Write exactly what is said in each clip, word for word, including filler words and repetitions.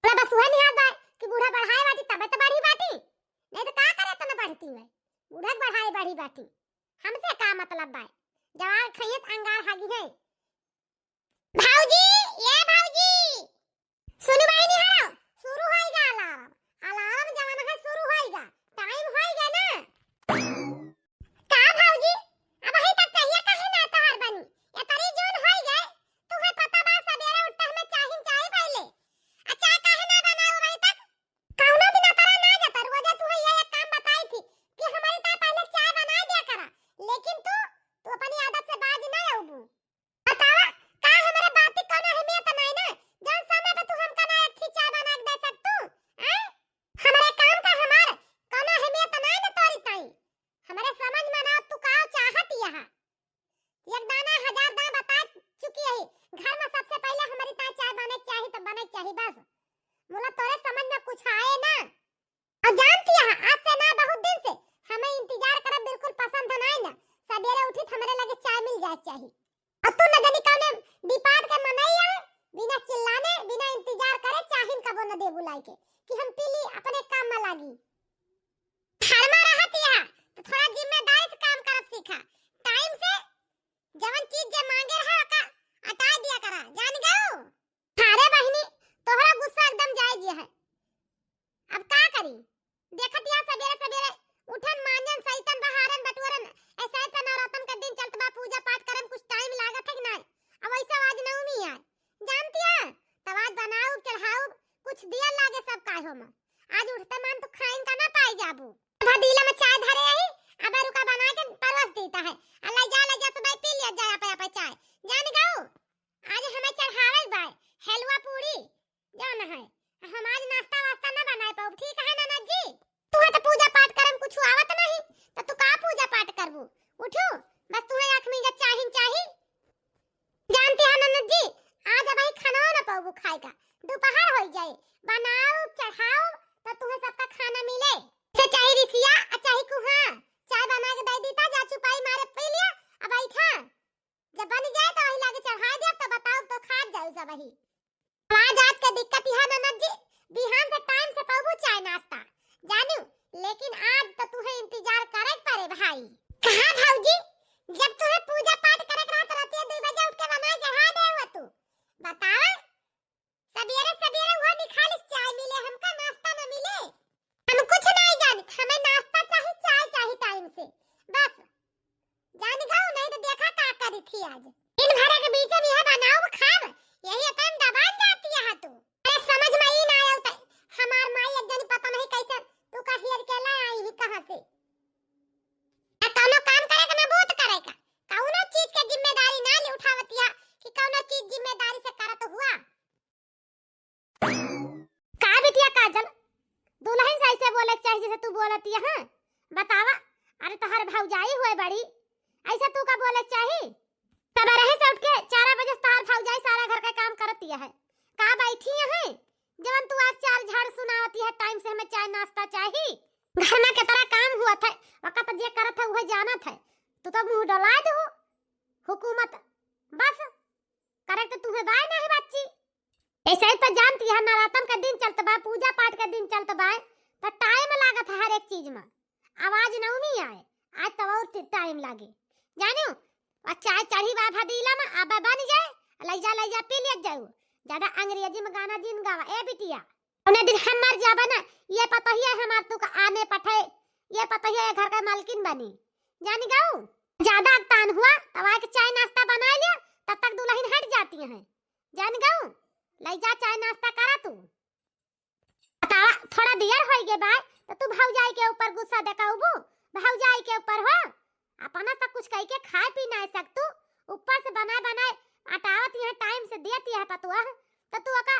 बोला बस उहे निहार बाय कि बूढ़ा बढ़ाए बाटी तबे तो बढ़ी बाटी, नहीं तो का करे तो न बढ़ती है। बूढ़ा के बढ़ाए बढ़ी बाटी, हमसे का मतलब बाय? जवार खइयत अंगार हागी है। भौजी, ये भौजी, सुनु बहिनी हो, शुरू होइगा अलार्म। अलार्म जवन है शुरू होइगा, टाइम होइगा ना। का भौजी, अबहीं तक चाहिए काहे ना तोहार बनी? एतरी जून होइगा, तुहे पता बा सबेरे उठते हमें चाही चाही पहिले। आ चाय काहे ना बनाऊ अबहीं तक? कौनो दिन अतरा ना जाता, रोजे तुहे ये एक काम बताई थी कि हमारी ता पहिले चाय बना दिया करा, लेकिन तू, तू अपनी आदत से बाज ना अउबू। बतावा, का हमरे बात की कौनो अहमियत नाई ना? जौन समय पे तू हमका ना एक थी चाय बना के दे सकतू, हैं? हमरे काम का हमार कौनो अहमियत नाई ना तोरी ताई। हमरे समझ में ना तू का चाहत यहाँ। एक दाना हजार दाना बता चुकी है, घर में सबसे पहले हमारी ताई चाय बने के चाही तो बने के चाही बस। बोला तोरे समझ में कुछ आए ना? और जानती है, आज से ना बहुत दिन से हमें इंतजार करब बिल्कुल पसंद है ना। सबेरे उठी तो हमरे लगे चाय मिल जाए चाहिए। और तू न जानी कौने विपाद के मनई है, बिना चिल्लाने, बिना इंतजार करे चाहिन कबो न दे बुलाई के कि हम पी ली, अपने काम में लागी। घर में रहती है तो थोड़ा जिम्मेदारी से काम करब सीखा। टाइम से जवन चीज जे मांगे रहा ओका अटाई दिया करा, जान गऊ? अरे बहिनी, तोहरा गुस्सा एकदम जायज है। अब का करी? देखत या सबेरे सबेरे उठन, मांजन, सैतन, बहारन, बटुअरन, ऐसा तो नवरातन के दिन चलत बा, पूजा पाठ करे में कुछ टाइम लागत है कि नाई? अब ऐसा आज नवमी है, जानती है, तब आज बनाऊ, चढ़ाऊ, कुछ दिया लागे सब काहे में। आज उठते मान तो खाइन का ना पाई जाबू। भदीला में चाय धरे आई, अब रुका बना के परोस देता है। आ ले जा, ले जा, सब पी लिया जाए आपे, आपे चाय। जान गऊ, आज हमें चढ़ावे बाय हलवा पूरी, जान है। हम आज नाश्ता वास्ता ना बनाए पाऊ, ठीक है ननद जी? तुहे तो पूजा पाठ करम कुछ आवत नहीं, तो तू का पूजा पाठ करबू? उठू, बस तुहे आँख में जब चाहिन चाही। जानती है ननद जी, आज अब ही खाना ना पाऊ खाए का, दोपहर हो जाए, बनाओ चढ़ाओ तो तुम्हें सबका खाना मिले। से चाहे रिसिया, आ चाहे कुहा, चाय बना के दे दीता, जा चुपाई मारे पी लिया, अब बैठा। जब बन जाए तो वही लागे चढ़ा दे, तो बताओ तो खा जाओ सब वही। आज, आज के दिक्कत यह ननद जी, बिहान से टाइम से पौबू चाय नाश्ता, जानू, लेकिन आज तो तुहे इंतजार करे के पड़े भाई। कहा भौजी, जब तुहे पूजा पाठ करे के रहत रहती है, दो बजे उठ के बनाए चढ़ा दे हुआ तू। बतावा, सबेरे सबेरे हुआ निखालिस चाय मिले, हमका नाश्ता न मिले। हम कुछ नहीं जानत, हमें नाश्ता चाही, चाय चाही टाइम से, बस। जान गऊ, नहीं तो देखा का करी थी आज। दिन भर के बीच में यह बनाओ खाब, यही अपन दबान जाती है तू। अरे समझ में ही ना आवत है, हमार माई एक जनी पता नहीं कैसे तू का हेर के ला आई ही कहाँ से। ना कौनो काम करे का, ना बूत करे का, कौनो चीज के जिम्मेदारी ना ले उठावतिया कि कौनो चीज जिम्मेदारी से करत हुआ। का बिटिया काजल, दुल्हन से ऐसे बोले के चाहिए जैसे तू बोलत है, हाँ? बतावा, अरे तोहर भौजाई हुए बड़ी, ऐसे तू का बोले के चाही? सबेरे से उठ के चार बजे से तोहर भौजाई सारा घर का काम करत है, का बैठी है? जवन तू आज चार झाड़ सुनावती है, टाइम से हमें चाय नाश्ता चाही, घर में कितना काम हुआ था, वक्त जे करत है वह जानत है, तू तो मुंह डोला दे हो हुकूमत, बस। करेक्ट तुम्हें बाय नहीं बच्ची। ऐसे ही तो जानती है, नवरातन का दिन चलत बा, पूजा पाठ का दिन चलत बा, तो टाइम लागत है हर एक चीज में। अब आज नवमी आए, आज तो और ति-, टाइम लागे। जानियो, और चाय चढ़ी बा भदीला में, अब बन जाए, लई जा, लई जा, पी लिया जाऊ। ज्यादा अंग्रेजी में गाना जिन गावा, ए बिटिया। उन्हें दिन हम मर जाबे ना, ये पतोहिया हमार तू का आने पठे, ये पतोहिया ये घर का मालकिन बनी। जानी गऊ, ज्यादा अगतान हुआ, तब आके चाय नाश्ता बना लिया, तब तक दुल्हन हट जाती है। जानी गऊ, लई जा चाय नाश्ता करा तू। बतावा, थोड़ा देर होई गे बाय, तो तू भौजाई के ऊपर गुस्सा देखाउबू, भौजाई के ऊपर हो, अपना तो कुछ कह के खाए पी ना सकतू, ऊपर से बनाए बनाए अटावत यहाँ टाइम से देती है पतुआ, तो तू ओका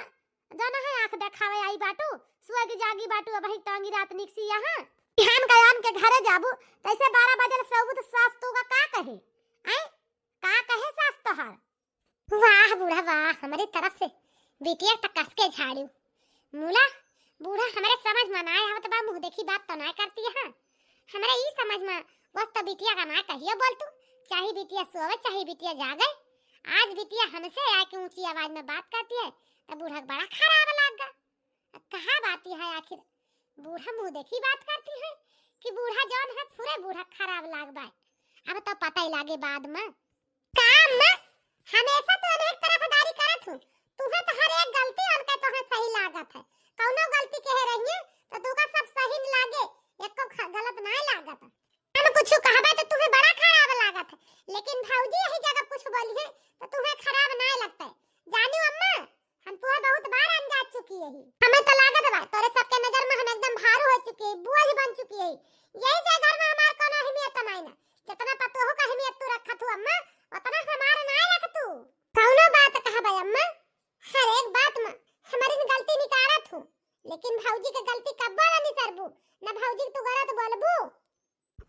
जाना है आँख देखावे आई बाटू, सुअगी जागी बाटू, अबही टांगी रात निकसी यहाँ। बिहान का आन के घरे जाबू, तैसे बारह बजे ले सोबू तो सास तू का, का कहे? आय? का कहे सास तोहार? वाह बूढ़ा वाह, हमरी तरफ से बिटिया त कस के झाड़ू। मूला, बूढ़ा हमरे समझ में ना आवत बा, मुँह देखी बात तो ना करती है। हमरे ई समझ में बस तो बिटिया का ना कहियो बोल तू, चाहे बिटिया सोवे, चाहे बिटिया जागे। आज बिटिया हमसे आके ऊंची आवाज में बात करती है, तो बूढ़ा के बड़ा खराब लाग गा। कहा बात है आखिर? बूढ़ा मुँह देखी बात करती है कि बूढ़ा जौन है, पूरे बूढ़ा खराब लाग बाय। अब तो पता ही लागे बाद में। का अम्मा, हमेशा तो अनेक तरफदारी करत हूँ, तुहे तो हर एक गलती उनके तोहे सही लागत है। कौनो गलती कहे रहिए तो तुका सब सही न लागे, एको ख-, गलत नाय लागत। हम कुछ कहबे तो तुहे बड़ा खराब लागत है, लेकिन भौजी यही जगह कुछ बोली है तो तुहे खराब नाय लगता है। जानियो अम्मा, हम तुहे बहुत बार अनजात चुकी यही। हमें तो लागत बा तोरे सबके नजर में हम एकदम भारू हो चुकी है, बोझ बन चुकी है। यही से घर में हमार कोनो अहमियत नाय ना। जितना पतोहू का अहमियत तू रखत हू अम्मा, उतना हमार नाय रख तू। कौनो बात कहबे अम्मा, हर एक बात में हमारी गलती निकारत हूँ, लेकिन भौजी के गलती कब्बो ना निकारबू, ना भौजी के तू गलत बोलबू।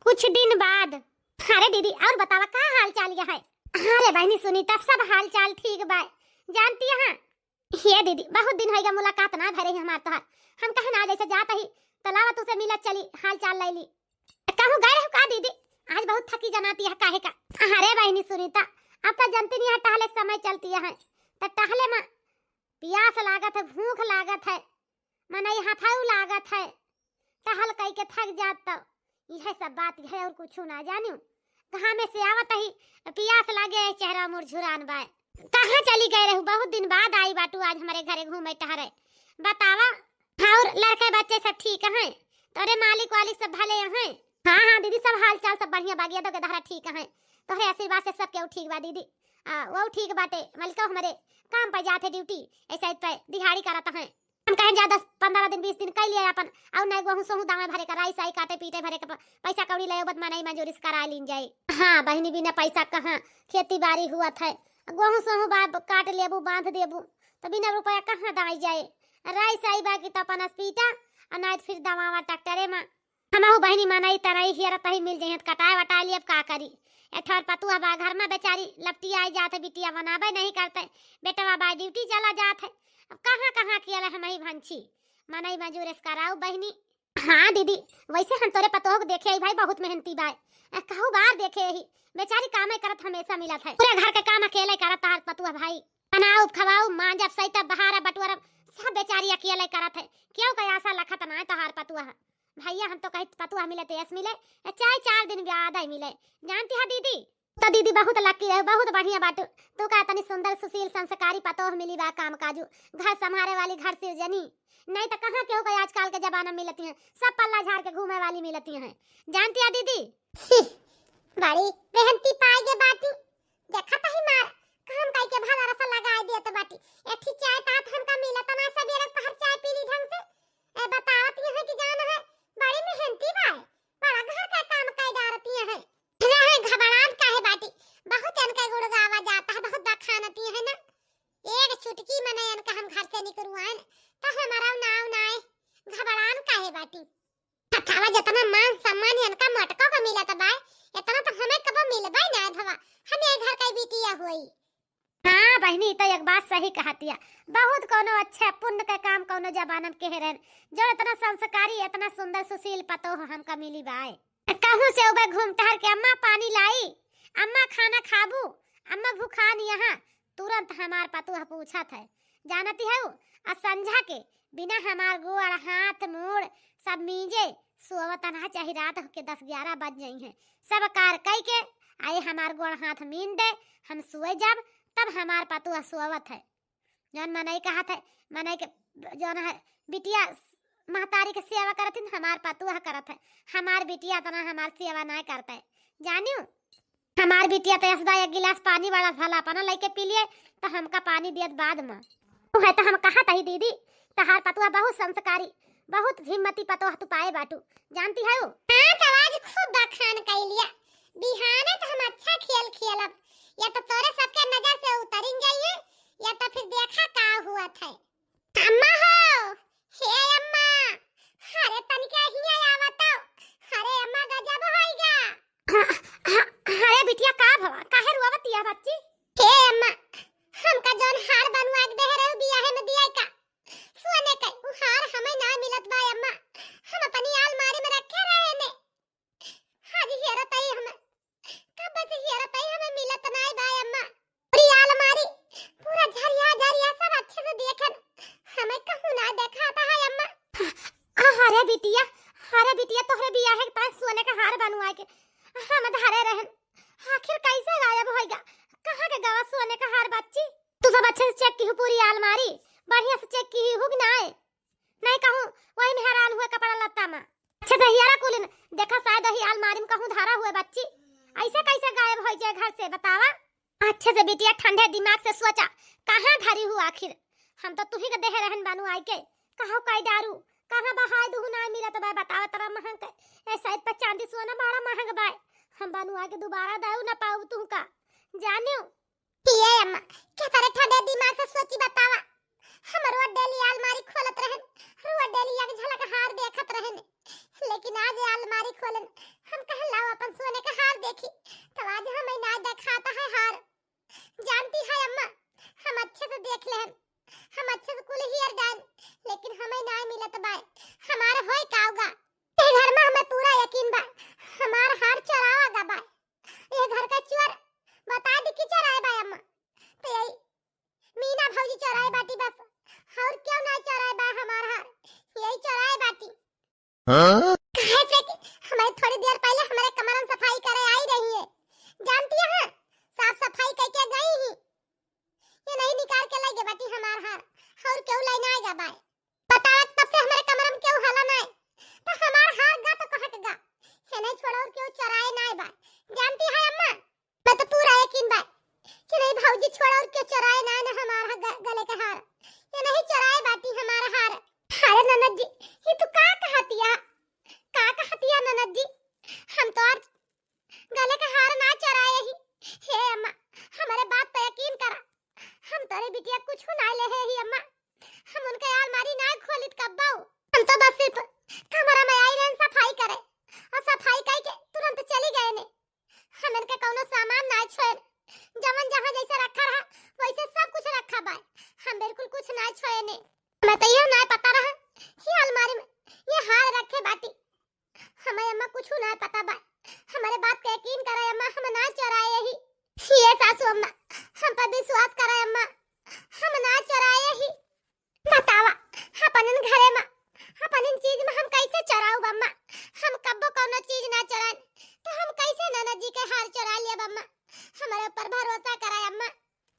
कुछ दिन बाद। अरे दीदी, और बतावा का हाल चाल है? अरे बहनी सुनीता, सब हाल चाल ठीक बा। जानती है, हे दीदी, बहुत दिन होइगा मुलाकात ना भरे ही हमार तोहार। हम कहे ना जैसे जात ही तो लावा तुसे मिलत चली, हाल चाल ले ली। कहूँ गए रहू का दीदी? आज बहुत थकी जनाती है काहे का? अरे बहनी सुनीता, अब तो जनती नहीं है टहले के समय चलती है, तो टहले में पियास लागत है, भूख लागत है, मनई हफाऊ लागत है, टहल कई के थक जात तो यह सब बात है और कुछ ना जानियो। कहाँ में से आवत ही पियास लागे, चेहरा मुरझुरान बाय। कहाँ चली गए रहू? बहुत दिन बाद आई बाटू आज हमारे घरे घूमे टहरे। बतावा, और लड़के बच्चे सब ठीक हैं? तोरे मालिक वालिक सब भले हैं? हाँ हाँ दीदी, सब हाल चाल सब बढ़िया बा, गेदो के दहरा ठीक हैं। तोहरे आशीर्वाद से सब केहू ठीक बा दीदी। आ, वो ठीक बाटे, मलिको हमारे काम पे जात है ड्यूटी, ऐसा पे दिहाड़ी करत हैं। हम कहें जा दस पन्द्रह दिन बीस दिन कइ लिया अपन, और नहीं गोहूँ सोहूँ दावे भरे का, राई साई काटे पीटे भरे का प-, पैसा कौड़ी ले बद मनई मजूरी से करा लीन जाए। हाँ बहिनी, बिना पैसा कहाँ खेती बाड़ी हुआ था, गोहूँ सोहूँ बा काट लेबू बांध देबू, तो बिना रुपया कहाँ दाई जाए? राई साई बा की तो अपन अस्पीटा, और नहीं तो फिर दवावा ट्रैक्टरे में। हमहू बहिनी मनई तनई हियर तही मिल जइहें त कटाए वटाए लियब, का करी? एक ठो और पतुआ बा घर में बेचारी लपटी आई जात है, बिटिया बनाबे नहीं करते, बेटवा बा ड्यूटी चला जात है। अब कहाँ कहाँ किया ले हमही भंछी मनई मजूर एस कराऊ बहिनी। हाँ दीदी, वैसे हम तोरे पतोह के देखे आई भाई, बहुत मेहनती बाय। अ, कहू बार देखे ही, बेचारी कामे करत हमेशा मिलत है, पूरे घर के काम अकेले करत तार पतुआ भाई। बनाउब, खवाउब, मांजब, सैतब, बहारब, बटोरब, सब बेचारी अकेले करत है। केहू का आशा लखत ना है तोहार पतुआ। भैया हम तो कहित पतुआ मिले तेस मिले, चाहे चार दिन ब्याह मिले। जानती है दीदी, तो दीदी बहुत लकी रहे, बहुत बढ़िया बाटू। तू का इतनी सुंदर सुशील संस्कारी पतोह मिली बा, काम काजू, घर संभारे वाली, घर सिरजनी। नहीं तो कहाँ केहू का आजकल के जमाना मिलती हैं, सब पल्ला झाड़ के घूमे वाली मिलती हैं। जानती है दीदी? बड़ी मेहनती पाई गे बाटी। देखा तही मार, काम कई के भला रसा लगाई दिया तो बाटी। एक ठी चाय तात हमका मिला तना, सबेरे पहर चाय पी ली ढंग से। ए बतावत ये है कि जान है, बड़ी मेहनती बाय, बड़ा घर का काम कई डारती है। रहे घबरान काहे बाटी, बहुत इनका गुड़ गावा जाता है, बहुत बखानती है ना। एक चुटकी मने इनका हम घर से निकरुआन, तो हमारा नाव नाय, घबरान काहे बाटी। बतावा, जितना मान सम्मान इनका मटको को मिलत बा, इतना तो हमें कबो मिलबे ना भवा। हम ये घर का बिटिया होई। हाँ बहिनी, ई तो एक बात सही कहतिया। बहुत कोनो अच्छा पुण्य का काम कोनो जमाना में केहे रहन, जो इतना संस्कारी, इतना सुंदर सुशील पतोह हमका मिली बाय। कहूँ से उबे घूम टहर के, "अम्मा पानी लाई, अम्मा खाना खाबू, अम्मा भूखान यहाँ।" तुरंत हमार पतोह पूछत है, जानती है, आ संझा के बिना हमार गोड़, हाथ, मूड़ सब मीजे सोवत ना चाही। रात के दस ग्यारह बज जाई हैं, सब कार कई के आए हमार गोड़ हाथ मीन दे, हम सोए जब, तब हमार पतोह सोवत है। जौन मनई कहत है, मनई के जौन है बिटिया महतारी के सेवा करत हिन, हमार पतोह करत है। हमार बिटिया इतना हमार सेवा ना करत है, जानियो। हमार बिटिया तो असबा एक गिलास पानी बड़ा भला अपना लइके पी लिए, तो हमका पानी दियत बाद में। तू है तो हम कहत ही दीदी, तहार पतोह बहुत संस्कारी, बहुत हिम्मती पतोह तू पाए बाटू, जानती है? हाँ, तो आज खूब बखान कई लिया, बिहाने तो हम अच्छा खेल खेलब, या तो तोरे सबके नजर से उतरिन जाइए, या तो फिर देखा का हुआ था। अम्मा हो, हे अम्मा, अरे तनिका हिया आवत हो। अरे अम्मा, गजब होइगा। ह-, ह-, अरे बिटिया, का भवा, काहे रोवत हिया बच्ची? हे अम्मा, हमका जौन हार बनवा के देहे रहे बियाहे में दिया का, सोने का, उ हार हमें ना मिलत बा अम्मा, हम अपनी आलमारी में रखे रहे ने। आज हेरत आई हमें, कब से हेरत आई, हमें मिलत नाय बा अम्मा। पूरी आलमारी, पूरा झरिया झरिया सब अच्छे से देखन, बिटिया, अरे बिटिया, तोहरे बियाहे के ताईं सोने का हार बनवाए के हम धरे रहन, आखिर कैसे गायब होइगा? कहाँ के गवा सोने का हार बच्ची? तू सब अच्छे से चेक किहू पूरी आलमारी, बढ़िया से चेक किहू कि नाय? नहीं कहूँ, वही में हैरान हुए कपड़ा लत्ता में। अच्छे से हियरा कुलिन, देखा शायद वही आलमारी में कहूँ धरा हुए बच्ची। ऐसे कैसे गायब होइ जाए घर से, बतावा? अच्छे से बिटिया ठंडे दिमाग से सोचा, कहाँ धरी हूँ आखिर? हम तो तुही के देहे रहन बनवाए के, कहाँ काई डारू, कहाँ बहाय दुहू ना मिलत बाय, बतावा तरा महंग के। ए साइड पर चांदी सोना बड़ा महंग बाय, हम बनवाए के दोबारा दाऊ ना पाऊ तुहका, जानियो। ये अम्मा, क्या तरह ठंडे दिमाग से सोची बतावा, हम रोज डेली आलमारी खोलत रहन, रोज डेली एक झलक हार देखत रहन, लेकिन आज ये आलमारी खोलन, हम कहन लाओ अपन सोने का हार देखी, तो आज हमें ना देखाता है हार। जानती है अम्मा, हम अच्छे से देख लेहन, हम अच्छे से कुल हियर डाइन, लेकिन हमें ना मिलत बाय। हमार होय का होगा? ए घर में हमें पूरा यकीन बा, हमार हार चोरावा गा बाय। ये घर का चोर बता दी कि चोराए बाय अम्मा। तो यही मीना भौजी चोराए बाटी बस, और क्यों ना चोराए बाय हमार हार, यही चोराए बाटी। हाँ? काहे से कि हमारे थोड़ी देर पहले हमारे कमरा में सफाई करे आई रही है, जानती है, साफ सफाई करके गई ही, ये नहीं निकाल के ले गए बाटी हमार हार, और क्यों लेना आएगा बाय? बतावा, तब से हमारे कमरा में क्यों हला ना है? तो हमार हार गा तो कहाँ के गा? ये नहीं छोड़ा और क्यों चोराए ना है बाय? जानती है अम्मा, मैं तो पूरा यकीन बा कि नहीं भौजी छोड़ा और क्यों चोराए ना है ना हमार ह-, ग-, गले का हार। ये नहीं चोराए बाटी हमार हार। अरे ननद जी, ये तू का कहतिया? का कहतिया ननद जी? हम तो आज गले का हार ना चोराए ही। हे अम्मा, हमारे बात पे यकीन करा। हम तोरे बिटिया कुछ ना ले है ही अम्मा। हम उनके आलमारी ना खोलित कब्बो। हम तो बस सिर्फ कमरा में आई रहन सफाई करे और सफाई करके तुरंत चली गए ने। हम इनके कौनो सामान ना छोड़, जवन जहाँ जैसे रखा रहा वैसे सब कुछ रखा बाय। हम बिल्कुल कुछ ना छोड़े ने। मैं तो यह ना पता रहा कि अलमारी में ये हार रखे बाटी। हमें अम्मा कुछ ना पता बा। हमारे बात के यकीन करे अम्मा, हम ना चोराए ही। ये सासू अम्मा, हम पर विश्वास करे अम्मा, हम ना चोराए ही। बतावा, अपनन घरे में, अपनन चीज में हम कैसे चोराऊ अम्मा? हम कब्बो कौनो चीज ना चोरान, तो हम कैसे ननद जी के हार चोरा लिया अम्मा? हमारे ऊपर भरोसा करे अम्मा।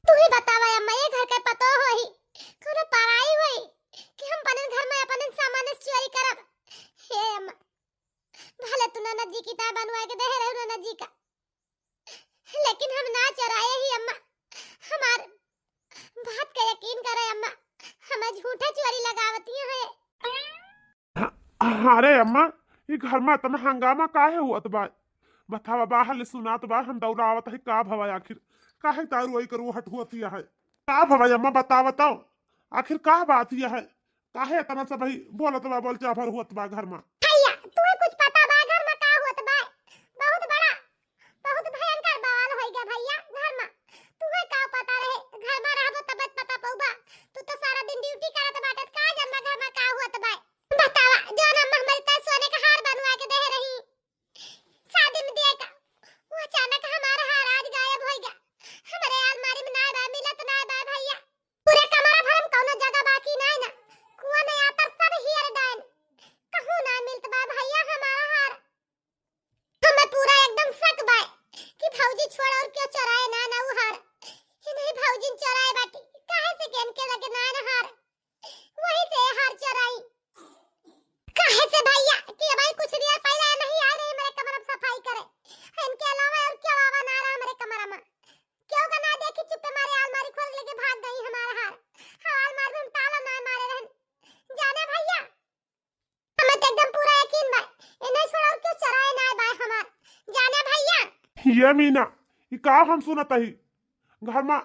तू ही बतावा अम्मा, ये घर के पतो होही, कौनो पराई होई कि हम अपनन घर में अपनन सामान से चोरी करब? हे अम्मा, भले तू ननद जी की ताय बनवा के देहे रहू ननद जी का, लेकिन हम ना चोराए ही अम्मा। हमार बात का यकीन करे अम्मा, हमें झूठा चोरी लगावती है। हाँ, अरे अम्मा, ई घर में इतना हंगामा काहे हुअत बा? बतावा, बाहर ले सुनात बा, हम दौड़ा आवत है, का भवा आखिर? काहे दारू आई करू हट हुअत है? का भवा अम्मा, बतावा तो, आखिर का बात यह है? काहे इतना सब ही बोलत बा, बोल चाभर हुअत बा घर में? भैया, तुहे कुछ पता बा घर में का हुअत बा? बहुत बड़ा, बहुत भयंकर बवाल होई गया भैया घर में। तुहे का पता रहे, घर में रहबो तब पता पौबा। तू तो सारा दिन ड्यूटी करत बाटे, का जानबा घर में का हुअत बा? बतावा, जौन अम्मा हमारे ताय सोने का हार बनवा के दे रही शादी में दिए का, वो अचानक हमारा हार आज गायब होई गया। हमारे अलमारी में ना बा, मिलत ना बा भैया। पूरे कमरा भर में कौनो जगह बाकी नाय ना। कुआं में आतर सब हियर डाइन। कहूँ ना मिलत बा भैया हमारा हार। हमें पूरा एकदम शक बा कि भौजी छोड़ और क्यों चोराए ना ना उ हार। ये नहीं भौजी चोराए बाटी। काहे से केन के लगे ना ना हार। वही से हार चोराई। काहे से भैया कि अबही कुछ देर पहले नहीं आए रही मेरे कमरा में सफाई करे। इनके अलावा और क्यों आवा ना रहा मेरे कमरा में। क्यों का ना देखी चुप्पे मारे अलमारी खोल लेके भाग गई हमारा हार। हाँ, अलमारी में हम ताला ना मारे रहन। जाने भैया, हमें तो एकदम पूरा यकीन बा। इन्हें छोड़ा और क्यों चोराए ना बा हमार। जाने भैया। ये मीना, ई का हम सुनत ही? घर में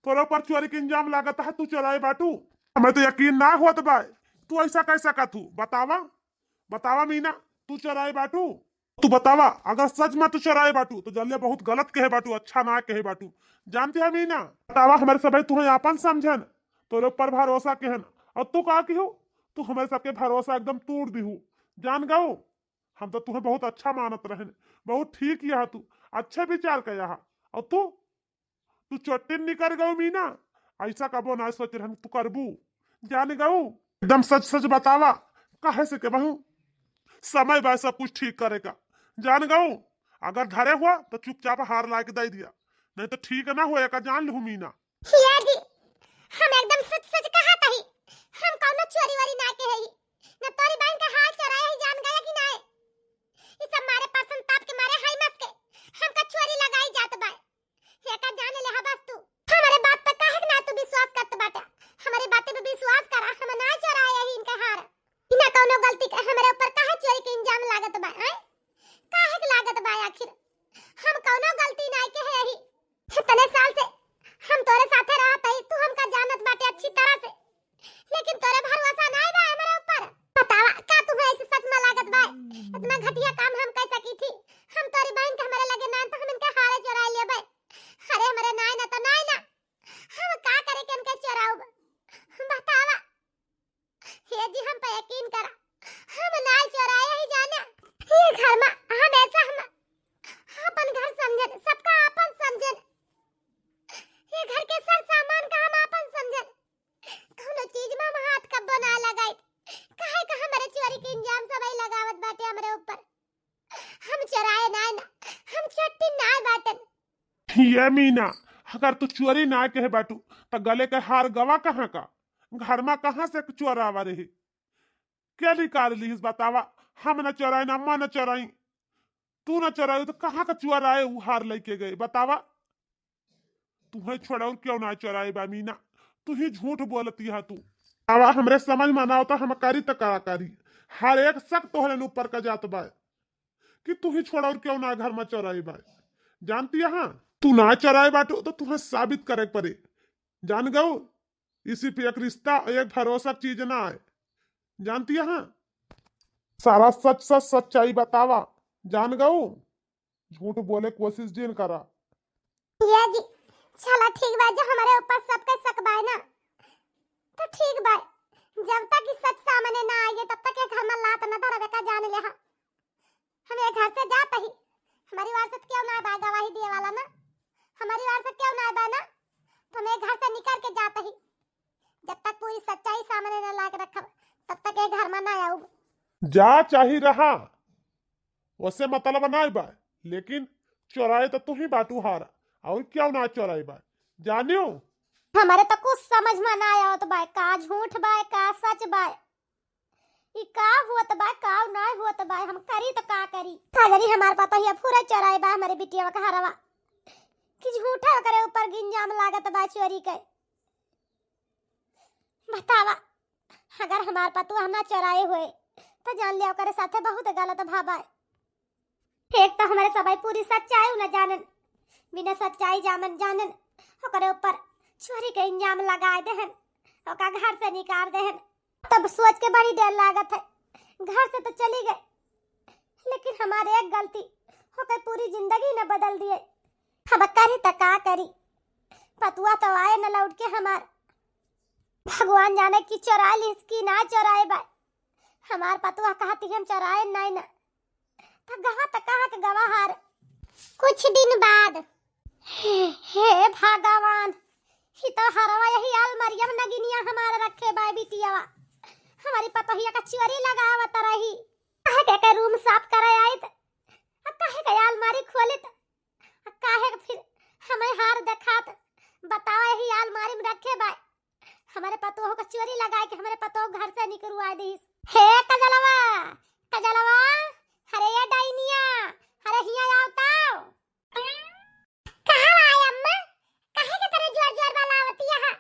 तोरे ऊपर चोरी के इंजाम लागत है, तू चोराए बाटू। हमें तो यकीन ना होत बा, तू ऐसा कैसा कहत हू? बतावा, बतावा मीना, तू चोराए बाटू? तू बतावा, अगर सच में तू चोराए बाटू, तो जल्दी बहुत गलत कहे बाटू, अच्छा ना कहे बाटू। जानती है मीना, बतावा, हमारे सब तुहे आपन समझन, तोरे ऊपर भरोसा कहन, और तू का किहू? तू हमारे सबके भरोसा एकदम तोड़ दिहू। जान गऊ, हम तो तुहे बहुत अच्छा मानत रहन, बहुत ठीक यह तू, अच्छे विचार का यह, और तू तू चोटिन निकर गऊ मीना, ऐसा कबो ना सोच रहन तू करबू। जान गऊ, एकदम सच सच बतावा, काहे से के बहू, समय बा सब कुछ ठीक करे का। जान गऊ, अगर धरे हुआ तो चुपचाप हार लाके दे दिया, नहीं तो ठीक ना होए का, जान लहू मीना। हिया जी, हम एकदम सच सच कहत हई, हम कौनो चोरी वोरी ना के हई, न तोरी बहन के हार चोराए हई, जान गया कि नाय? ई सब मारे परसन ताप के मारे हई मस के, हमका चोरी लगाई जात बा। एका जान ले हा बस तू। हमरे बात पे काहे के ना तू विश्वास करत बाटा? हमरे बाते पे विश्वास करा, हम ना चोराए हई इनके हार। बिना कौनो गलती के हमरे ऊपर काहे चोरी के इल्जाम लागत बा, आय? काहे के लागत बा आखिर? हम कौनो गलती नाय के हई। इतने साल से हम तोरे साथे रहत हई, तू हमका जानत बाटे अच्छी तरह से, लेकिन तोरे भरोसा नाय बा हमरे ऊपर। बतावा, का तुम्हें ऐसे सच में लागत बा? इतना घटिया काम हम कर सकी थी? हम तोरी बहन के हमरे लगे ना तो हम इनके हारे चोरा लेबे। अरे हमरे नाय ना तो नाय ना, हम का करे के इनके चोराउब? बतावा। हे जी, हम पे यकीन करा, हम नाय चोराए ही जाने। ये घर में हमेशा हम अपन घर समझन, सबका अपन समझन। ये घर के सर सामान का हम अपन समझन। कौनो चीज में हम हाथ कब्बो ना लगाई। काहे का हमरे चोरी के इल्जाम सबई लगावत बाटे हमरे ऊपर? हम चोराए नाय ना, हम चट्टी नाय बाटन। ये मीना, अगर तू चोरी ना कहे बाटू, त गले के हार गवा कहाँ का? घर में कहाँ से चोरावा रही? क्या निकाल लीस बतावा? हम न चोराई, न अम्मा न चोराई, तू न चोराई, तो कहाँ का चोराए उ हार लेके गए बतावा? तुम्हें छोड़ा और क्यों ना चोराए बा मीना? तू ही झूठ बोलती है तू। आवा हमरे समझ में ना होता, हम करी त का करी? हर एक शक तोहरे न ऊपर का जात बा कि तू ही छोड़ा और क्यों ना घर में चोराए बा। जानती है, तू ना चोराए बाटू तो तुम्हें साबित करे के पड़े। जान गऊ, इसी पे एक रिश्ता, एक भरोसा की चीज ना है। जानती है, सारा सच सच सच्चाई बतावा। जान गऊ, झूठ बोले कोशिश जिन करा। ये जी, चला ठीक बा, जो हमरे ऊपर सबके शक बाय ना, तो ठीक बा। जब तक ई सच सामने ना आइए, तब तक ये घर में लात न धरबे का, जान ले हा। हम ये घर से जात ही, हमारी वारसत क्यों ना बा गवाही दिए वाला ना, हमारी वारसत क्यों ना बा ना, तो हम ये घर से निकल के जात ही। जब तक पूरी सच्चाई सामने न ला के रखब, तब तक ये घर में ना आऊब। जा चाही रहा, वसे मतलब ना बा, लेकिन चोराए तो तू ही बाटू हारा, और क्यों ना चोराए बा, जानियो? हमारे तो कुछ समझ में ना आवत बा, का झूठ बा, का सच बा, ई का होत बा, का ना होत बा, हम करी तो का करी? का जानी हमार पतोहिया फुरा चोराए बा हमारे बिटिया का हरवा, कि झूठा ओकरे ऊपर इल्जाम लागत बा चोरी के। बतावा, अगर हमार पतोह ना चोराए होए, तो जान लिया ओकरे साथे बहुत गलत भा बा। एक तो हमारे सबाई पूरी सच्चाई न जानन, बिना सच्चाई जामन जानन, ओकरे ऊपर चोरी के इल्जाम लगाए देहन, ओका घर से निकाल देहन। तब सोच के बड़ी डर लागत है, घर से तो चली गए, लेकिन हमारे एक गलती ओकर पूरी जिंदगी न बदल दिए। हम करी त का करी, पतोह तो आए न लौट के हमार। भगवान जाने कि चोरा लीस कि ना चोराए बा। हमार पतोह कहती हम चोराए नाय ना। त गवा त कहाँ के गवा हार। कुछ दिन बाद, हे, हे भगवान, ही तो हरवा यही अलमारिया में नगिनिया हमार रखे बा बिटियावा। हमारी पतोहिया का चोरी लगावत रही। काहे के, के रूम साफ करे आइत, आ काहे के अलमारी खोलित, आ काहे के फिर हमें हार देखात। बतावा, यही अलमारी में रखे बा। हमारे पतोह का चोरी लगाए के हमारे पतोह घर से निकलवा दीस। हे कजलवा, कजलवा, अरे ये डाइनिया, अरे हिया आवताओ। कहाँ आए अम्मा? काहे के तरह जोर जोर बलावतिया है?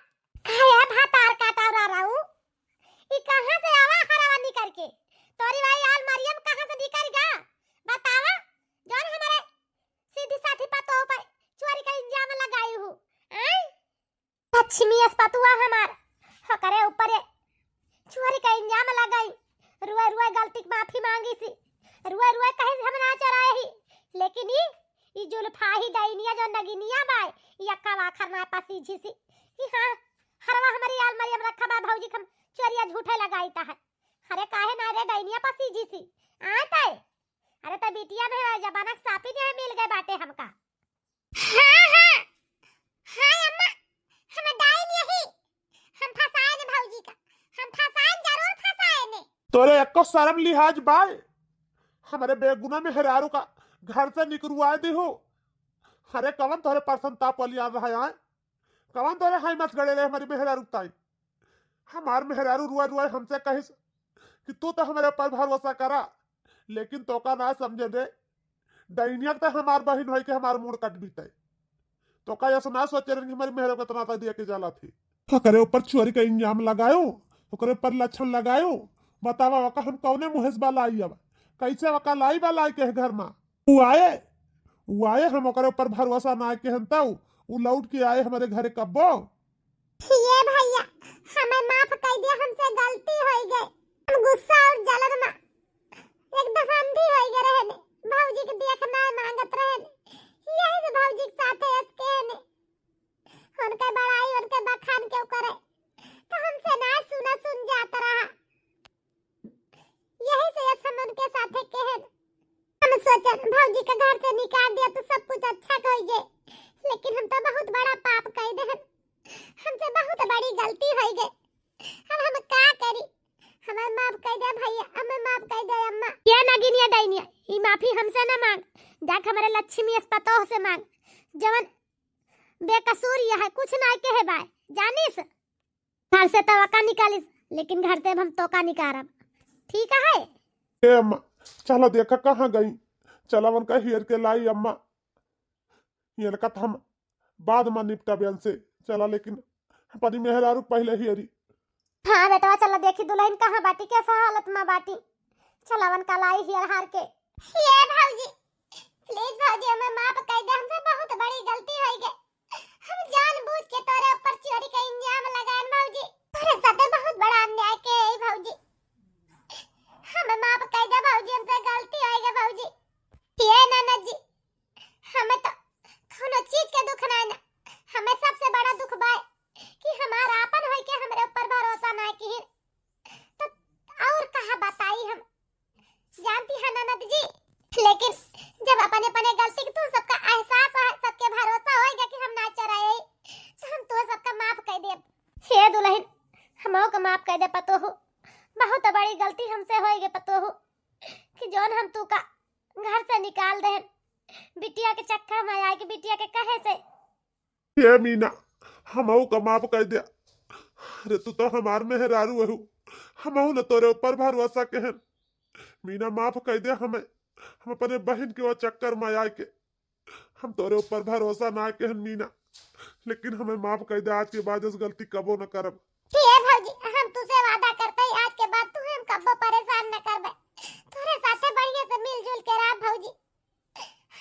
काहे भातार काटा रा रहू? ई कहाँ से आवा हरवा निकर के? तोरी भाई आल मरियम कहाँ से निकर गा? बतावा, जौन हमारे सीधी साथी पतोह पर चोरी का इल्जाम लगाई हूँ। आय? लक्ष्मी अस पतुआ हमार, ओकरे ऊपर ये चोरी का इल्जाम लगाई। रुए रुए गलती की माफी मांगी सी, रुए रुए कहे से हम ना चोराए ही, लेकिन ई, ई जुल्फा ही डाइनिया जो नगिनिया बाय, ई अक्का वाखर ना पसीझी सी। ई हाँ, हरवा हमारी आलमारी में रखा बा भौजी, हम चोरिया झूठे लगाई ता है। अरे काहे ना रे डाइनिया पसीझी सी, आय तय। अरे त बिटिया में जमाना के सापी नहीं मिल गए बाटे हमका। हाँ, हाँ। हाँ, अम्मा, हम डाइन यही। हम फंसाए ने भौजी का। हम फंसाए, जरूर फंसाए ने। तोरे एको शर्म लिहाज बाय? हमरे बेगुना मेहरारू का घर से निकरुआ दिहू। अरे कवन तोहरे पर संताप वाली आ रहा है? कवन तोहरे हाई मत गड़े रहे हमारी मेहरारू ताई? हमार मेहरारू रुआ रुआ हमसे कहिस कि तू तो हमरे ऊपर भरोसा करा, लेकिन तोका ना समझे रे, डैनिया तो हमार बहिन होई के हमार मूड़ कट बीते। तोका ऐसा ना सोचे रहे कि हमारी मेहरारू को इतना तक दिया के जाला थी। ओकरे ऊपर चोरी का इल्जाम लगायो, ओकरे ऊपर लक्षण लगायो। बतावा, ओका हम कौने मुँह से बलाई अब? कैसे ओका लाई बलाई के घर में? उ आए, उ आए, हम ओकरे ऊपर भरोसा ना के हन, तऊ उ लौट के आए हमारे घरे कब्बो। ये भैया, हमें माफ कर दिया, हमसे गलती हो गई। हम गुस्सा और जलन में एकदम अंधी हो गए रहने, भौजी के देखना मांगत रहने, यही से भौजी के साथ है इसके ने उनके बड़ाई, उनके बखान क्यों करे, तो हमसे ना सुना सुन जात रहा। यही से यस हम उनके साथे कहन। हम सोचन भौजी के घर से निकाल दिया तो सब कुछ अच्छा कह गए, लेकिन हम तो बहुत बड़ा पाप कह देहन। हमसे बहुत बड़ी गलती हो गई। अब हम का करी? हमें माफ कर दे भैया, हमें माफ कर दे अम्मा। ये नगिनिया डैनिया, ई माफी हमसे ना मांग, जाके हमारे लक्ष्मी अस पतोह से मांग, जवन बेकसूर यह है, कुछ ना कहे बाय, जानिस? घर से तो ओका निकालिस, लेकिन घर से अब हम तोका निकारब, ठीक है? ए अम्मा, चला देखा कहाँ गई, चला उनका हेर के लाई अम्मा, इनका तो हम बाद में निपटाबे इनसे, चला लेकिन अपनी मेहरारू पहले हेरी। हाँ बेटवा, चला देखी दुल्हन कहाँ बाटी, कैसा हालत में बाटी, चला उनका लाई हेर हार के। ये भौजी, please भौजी, हमें माफ कर दे, हमसे बहुत बड़ी गलती हो गई। हम जानबूझ के तोरे ऊपर चोरी का इल्जाम लगाएन भौजी, तोरे साथे बहुत बड़ा अन्याय के है भौजी, हमें माफ कर दे भौजी, हमसे गलती हो गई भौजी। ये ननद जी, हमें तो कोनो चीज के दुख ना है ना, हमें सबसे बड़ा दुख बाय कि हमार आपन होई के हमरे ऊपर भरोसा ना किहिन, तो और कहा बताई हम, जानती है ननद जी। लेकिन जब अपने अपने गलती के तू सबका एहसास है, सबके भरोसा होएगा कि हम ना चोराए, तो हम तू सबका माफ कर देब। हे दुल्हन, हमहू का माफ कर दे पतोहू, बहुत बड़ी गलती हमसे होएगी पतोहू, कि जौन हम तू का घर से निकाल देहन, बिटिया के चक्कर में आए के बिटिया के कहे से। ए मीना, हमहू का माफ कर दे। अरे तू तो हमार मेहरारू हऊ, हमहू न तोरे ऊपर भरोसा केहन। मीना माफ कर दे हमें, हम अपने बहिन के वो चक्कर में आए के हम तोरे ऊपर भरोसा ना केहन मीना, लेकिन हमें माफ कर दे, आज के बाद इस गलती कबो न करब। ए भौजी, हम तुसे वादा करते ही आज के बाद तू हम कब्बो परेशान न करबे, तोरे साथे बढ़िया से मिलजुल के रह भौजी।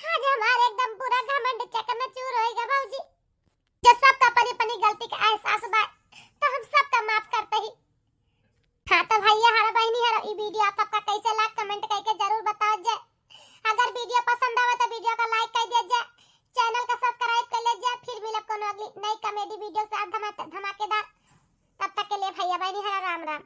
आज हमारे एकदम पूरा घमंड चकनाचूर होएगा भौजी। जो सबका अपनी अपनी गलती का एहसास बा, तो हम सबका माफ करते ही। हाँ तो भैया हर बहिनी हर ई video आप सबका कैसे लाग comment करके जरूर बताओ जे। अगर video पसंद आवे तो video का like कर दिया जे, channel का subscribe कर ले जे। फिर मिलब कोनो अगली नई comedy video से धमा-, धमाकेदार। तब तक के लिए भैया बहिनी हर राम राम।